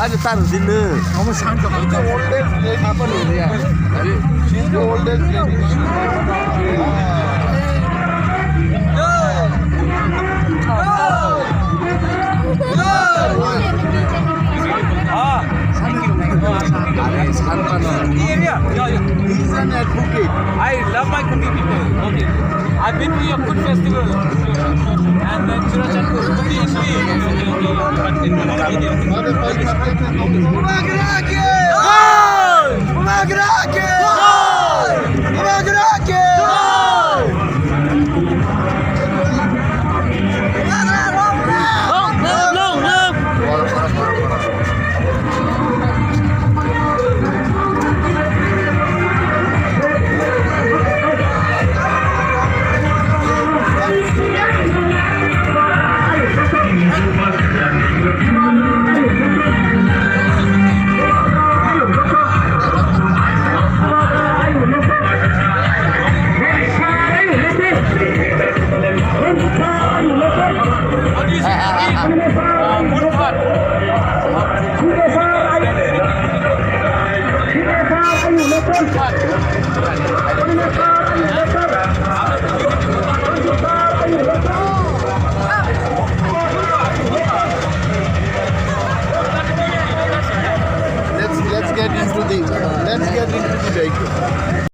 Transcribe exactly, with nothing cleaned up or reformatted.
Ano tar din no. Amo sangka. Apa no ya? She's the oldest lady. Ah, thank you. Are, san pa no. Area. Yeah, yeah. He's an advocate. I love my Kuki people. Okay. I've been to Yakut festival and then Churachandpur. Kuki is me.